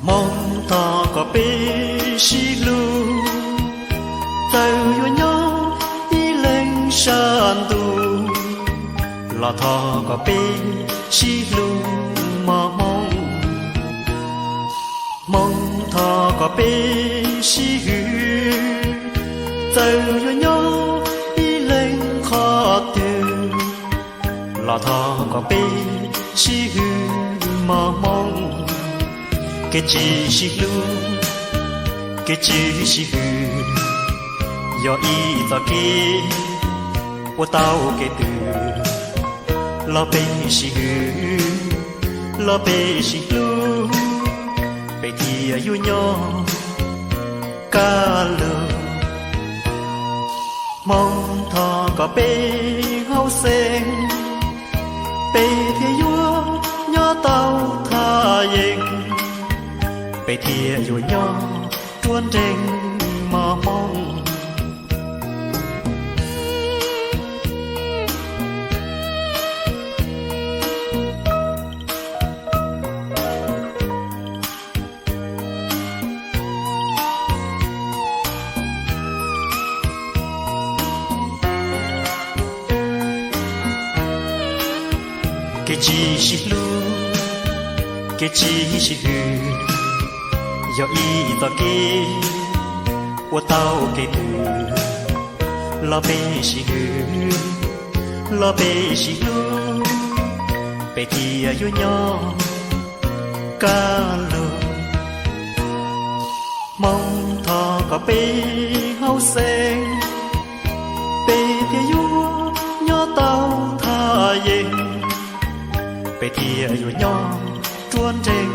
Hmoob, thov kom peb sib hlub, txawm yuav nyob ib leeg sab ntuj los thov kom peb sib hlub mog Hmoob. Hmoob, thov kom peb sib hwm, txawm yuav nyob ib leeg qhov twg los thov kom peb sib hwm mog Hmoob. Kev tsis sib hlub, kev tsis sib hwm, yog ib txoj kev ua tau kev twg. Los peb sib hwm, los peb sib hlub, peb thiaj yuav nyob kaj lug. Hmoob, thov kom peb haum xeeb, peb thiaj yuav nyob tau thaj yeeb, peb thiaj yuav nyob ruaj nreeg mog Hmoob. Kev tsis sib hlub, kev tsis sib hwm, yog ib txoj kev ua tau kev twg. Los peb sib hwm, los peb sib hlub, peb thiaj yuav nyob kaj lug. Hmoob, thov kom peb haum xeeb, peb thiaj yuav nyob tau thaj yeeb, peb thiaj yuav nyob ruaj nreeg